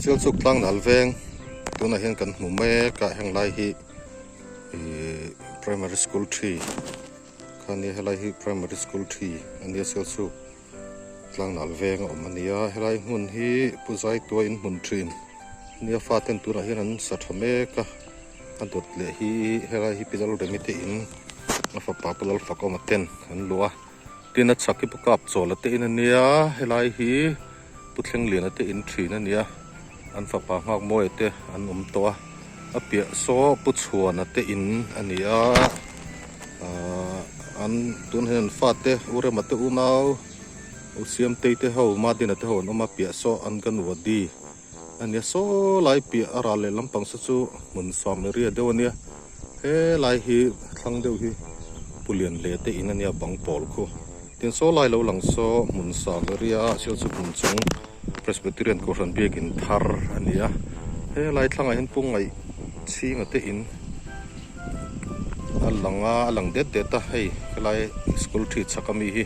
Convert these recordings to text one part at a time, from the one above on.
Sialchuk tlangnal veng tunah hian kan hmu mek a heng lai hi ihh primary school thi kha nia helai hi primary school thi a nia Sialchuk tlangnal veng a awm a nia helai hmun hi pu zaitua in hmun thin nia faten tunah hian an sa tha mek a a dawt leh hi helai hi pilal remi te in a fapa pilal fakawma ten an luah a. Tin a chhak hi pu kap chawl a te in a nia helai hi pu thleng lian a te in thin a nia an fapa nghak mawi te an awm tawh a a piah saw pu chhuan a te in a ni a ahh an tun hian an fate u rema te unau u siamtei te ho madina te ho an awm a piah saw an kan wadi a nia saw lai piah a ral leh lampang saw chu hmun sawm area deuh a nia helai hi thlang deuh hi pu lian hle te in a nia bang pawl khu tin saw lai lo lang saw hmun sawm area a sialchu hmun chung presbyterian kohhran biakin thar a ni a helai thlangah hian pu ngaih chhinga te in a lang a a lang det det a hei helai school thi chhak ami hi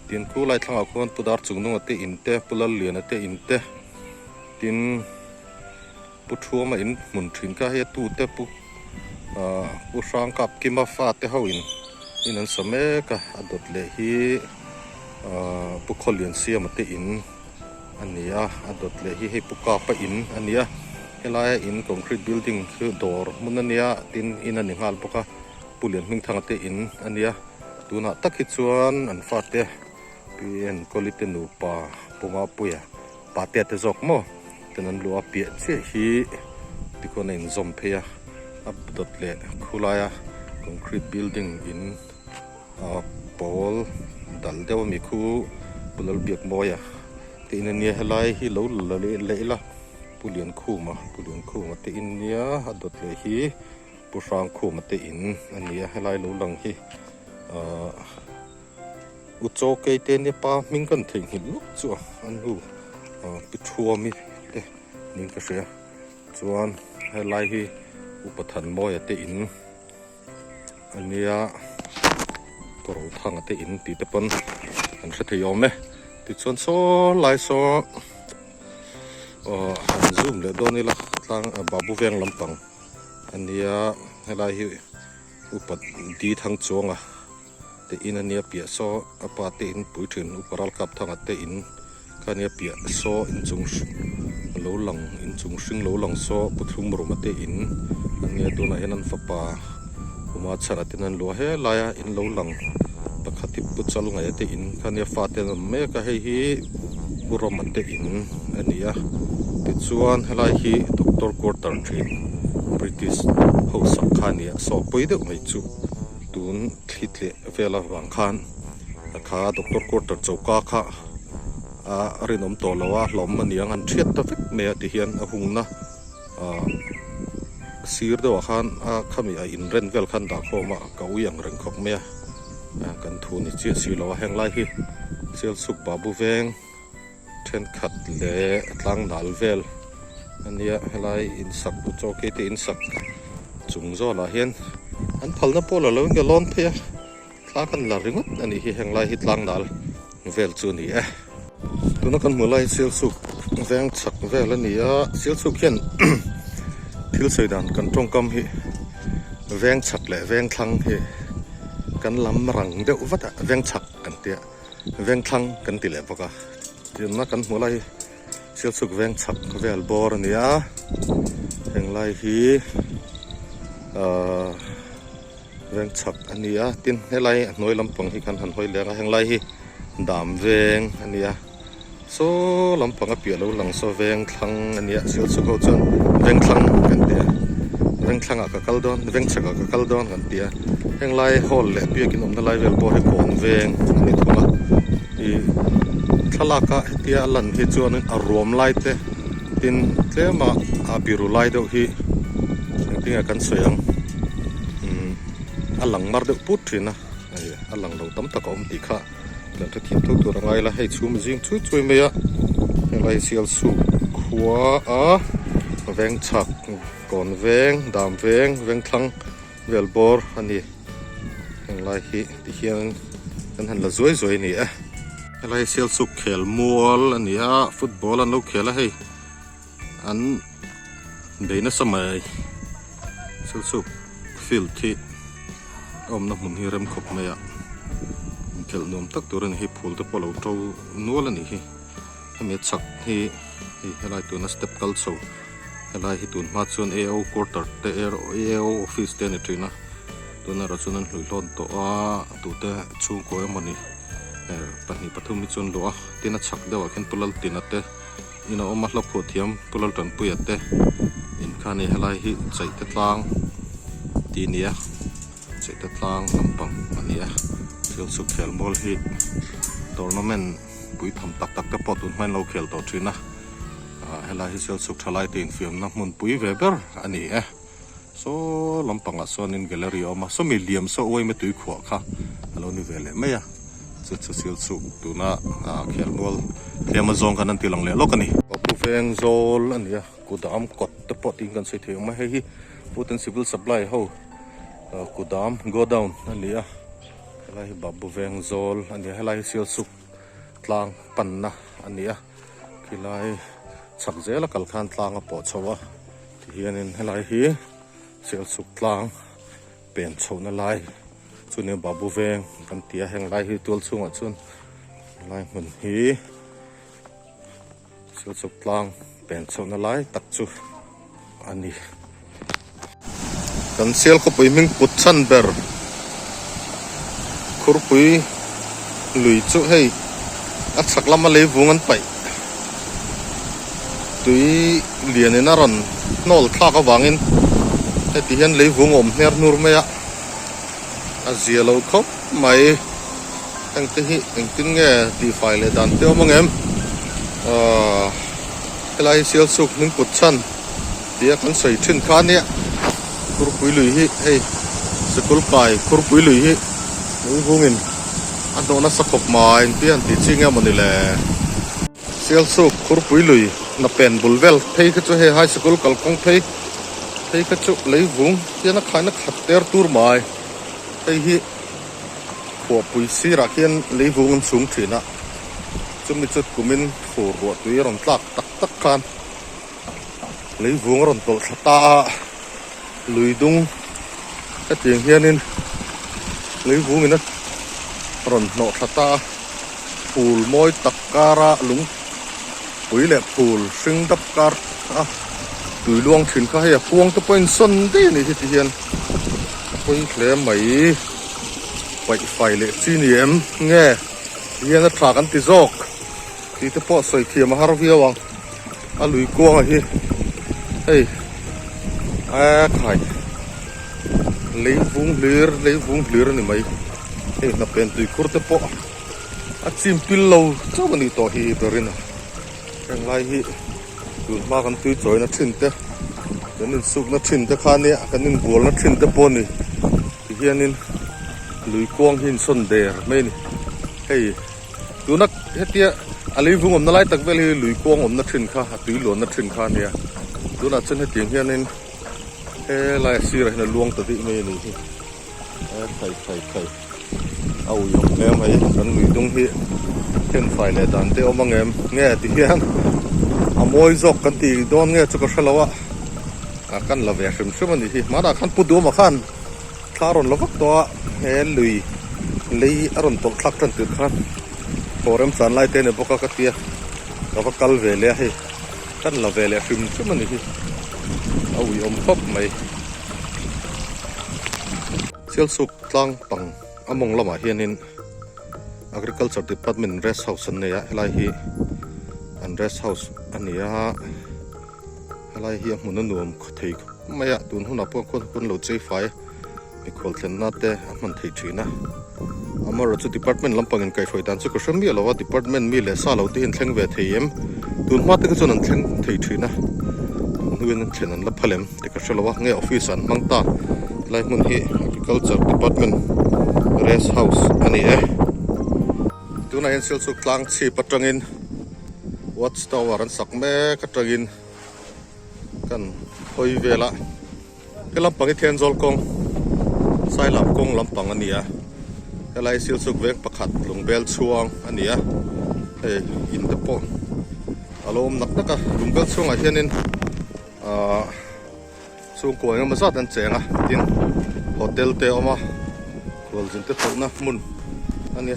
tin khu lai thlangah khuan pu dar chung nunga te in te pu lalliana te in te. Tin, Pu Thuama in hmun thin kha hei a tute Pu ah Pu Hrangkap Kima fate ho in in an sa mek a, a dawt leh hi ah Pu Khawlian Siama te in a ni a, a dawt leh hi hei Pu Kapa in a ni a, helaia in concrete building khi dawr hmun a nia tin in a ni nghal bawk a, Pu Lianhmingthanga te in a nia, tunah tak hi chuan an fate Pi Enkawli te nupa Pu Mapuia. Patea te zawk maw ten an luh a piah chiah hi tikhawn a inzawm phei a a dawt leh khulaia concrete building in ah pawl dal deuh ami khu Pu Lalbiakmawia te in ania helai hi lo la leh leh ila Pu Liankhuma Pu Liankhuma te in nia a dawt leh hi Pu Hrangkhuma te in ania helai lo lang hi ah. U chaw kei te nia pa hming kan theihnghilh lawk chu a an nu pi thuami te niin ka hria chuan helai hi upa thanmawia te in ania kawrthanga te in tih te pawn kan hre thei awm e tichuan saw lai saw aw han zoom leh dawn ila tlang babu veng lampang ania helai hi upa di thang chuanga. Te in ania piah saw a pa te in pui thin upa ralkap thanga te in kha ania piah saw inchung lo lang inchung hring lo lang saw pu thlum ruma te in ania tunah hian an fapa kuma chhana ten an luah helai a in lo lang pakhat hi pu chal ngaih a te in kha ania fate an awm mek a hei hi pu rama te in a ni a tichuan helai hi doctor quarter thin british ho sak kha a ni a saw pawi deuh mai chu. Tun thli tleh vel avang khan kha doctor quarter choka kha a rinawm tawh lo a hlawm a niang an thiat ta vek mai a ti hian a hungna ah sir deuhah khan a khami a inren vel khan dah khawm a ka ui ang reng khawp mai a kan thu ni chiah si lo a heng lai hi Sialsuk Babu veng thenkhat leh tlangnal vel a nia helai insak chaw kei te insak chung zawlah hian an phalna pawh la lo in ka lawn phei a thla kan la ringawt a nih hi heng lai hi tlangnal vel chu a ni e. Tuna kan hmuh lai hi Sialsuk veng chhak vel a ni a Sialsuk hian thil sawi dan kan tawngkam hi veng chhak leh veng thlang hi kan lam rang deuh vat a veng chhak kan tia. Vengthlang kan ti leh bawk a tinna kan hmuh lai hi Sialchuk veng chhak vel bawr a ni a heng lai hi ahh veng chhak a ni a tin helai a hnuai lampang hi kan han hawi leng a heng lai hi dam veng a ni a saw lampang a piah lo lang saw vengthlang a ni a Sialchuk ho chuan vengthlang kan ti a vengthlang ah ka kal dawn vengchhak ah ka kal dawn kan ti a. Henglai hall leh biakin awmna lai vel pawh hi kawn veng a ni thung a ih thlalak a hetia a lan hi chuanin a ruam lai te tin tlem a a biru lai deuh hi engtin nge kan sawi ang umm a lang mar deuh put thin a hei a lang lo tam tak a awm tih kha kan hrethiam tho tur a ngai la hei chhum zing chui chui mai a helai Sialsuk khua a vengchhak kawn veng dam veng vengthlang. Vel bawr a ni. Henglai hi ti hian kan han la zuai zuai a ni e. Helai hi Sialsuk khel mual a ni a, football an lo khel a hei. An bei nasa mai Sialsuk field hi a awmna hmun hi rem khawp mai a inkhelh nuam tak tur a ni hi phul te pawh a lo to nual a nih hi hemi a chhak hi hei helai tuna step kal chho helai hi tun hma chuan AO quarter te AO office te a ni thin a tunah erawh chuan an hlui hlawn tawh a tute chhungkaw emawni pahnih pathum hi chu an luah a tin a chhak deuhah khian Pu Laltina te. In a awm a hlaphuah thiam Pu Laltanpuia te in kha a ni helai hi Chaihte tlang tih a ni a Chaihte tlang lampang a ni a thil chhuk khel mual hi tournament pui tham tak tak te pawh tun hmain lo khel tawh thin a ah helai hi Sialsuk thalai te infiamna hmun pui ve ber a ni e. Saw lampangah chuanin gallery a awm a, sawmi liam saw uaima tui khuah kha a lo ni ve leh mai a, chu chu sil chhuk tuna khelmual tlem a zawng khan an ti lang leh lawk a ni. Papu veng zawl a ni a, kudam kawt te pawh tiin kan sawi thei awm a, hei hi Food and Civil Supply ho kudam godown a ni a, helai hi Babu veng zawl a ni a, helai hi sil chhuk tlang panna a ni a, khilai chhak zela kal khan tlang a pawh chho a. Tihianin helai hi Sialsuk tlang pen chhohna lai chu nia Babu veng kan ti a heng lai hi tual chhungah chuan helai hmun hi Sialsuk tlang pen chhohna lai tak chu a ni. Kan Sial khawpui hming put chhan ber Khurpui lui chu hei a chhak lama leivung an paih. Tui lianin a rawn hnawl thlak avangin heti hian leivung a awm hner hnur mai a, a zia lo khawp mai. Hengte hi engtin nge tihfai leh dan te awm ang em? Aaa helai hi Sialsuk hming kut chhan tia kan sawi thin kha ania Khurpui lui hi hei sikul kai Khurpui lui hi leivungin a hnawh nasa khawp mai engtia han tih chi nge mawni le? Sialsuk Khurpui lui hna pen bul vel phei kha chu hei high sikul kalkawng phei phei kha chu leivung hian a khaina khat ter tur mai hei hi khuahpui sirah khian leivung an chhung thin a chumi chu kumin fur ruah tui a rawn tlak tak tak khan leivung a rawn tawlh thla ta a lui dung hetiang hianin leivung in a rawn hnawh thla ta a phul mawi tak kara lung pui leh phul hring dap kar a tui luang thin kha hei a kuang te pawh a insawn daih a nih hi ti hian a pawi hle mai paih fai leh chi ni em nge ti hian a tha kan ti zawk tih te pawh sawi thiam a har viau ang a lui kuanga hi hei a khai lei vung hlir lei vung hlir a ni mai hei hnapen tuikhur te pawh a chim pil lo chauh a nih tawh hi berin a heng lai hi tun hma kan tui chawina thin te kan insukna thin te kha nia kan inbualna thin te pawh a ni tihianin lui kuang hi insawn der mai a ni hei. Tuna hetia a leivung awmna lai tak vel hi lui kuang awmna thin kha a tui luanna thin kha a nia tunah chuan hetiang hianin helai a sirah hian a luang ta daih mai a nih hi e khai khai khai a ui awm hle mai kan lui dung hi thenfai leh dan te awm ang em nge ti hian a mawi zawk kan ti dawn nge chu ka hre lo a a kan la ve hrim hrim a nih hi hmanah khan pu duama khan. Thla a rawn la vak tawh a, he lui lei a rawn tawlh thlak tan tir khan haw remchan lai te a ni bawk a ka tia ka va kal ve leh a hei kan la ve leh hrim hrim a ni hi a uiawm khawp mai. Sialsuk tlang pang a mawng lamah hianin Agriculture Department rest house an nei a helai hi an rest house a ni a. Helai hi a hmun a nuam thei khawp mai a, tun hunah pawh khuan khuan lo chei fai mikhual thlenna te a hman thei thin a. Amaherawhchu chu department lampangin kaihhruai dan chu ka hre miah lo a, department mi leh sa lo te hi an thleng ve thei em? Tun hma te kha chuan an thleng thei thin a, tun hnuin an thlen an la phal em tih ka hre lo a, nge office ah an hmang ta helai hmun hi agriculture department rest house a ni e. Tunah hian Silchuk tlang chhip atangin Watch tower an sak mek atangin kan hawi vel a he lampang hi Thenzawl kawng Sailam kawng lampang a ni a helai Silchuk veng pakhat Lungbel chhuang a ni a hei in te pawh. A lo awm nak nak a lungbel chhungah hianin ahh chhungkua engemaw zat an cheng a tin hotel te a awm a khualzin te tawlhna hmun a nia.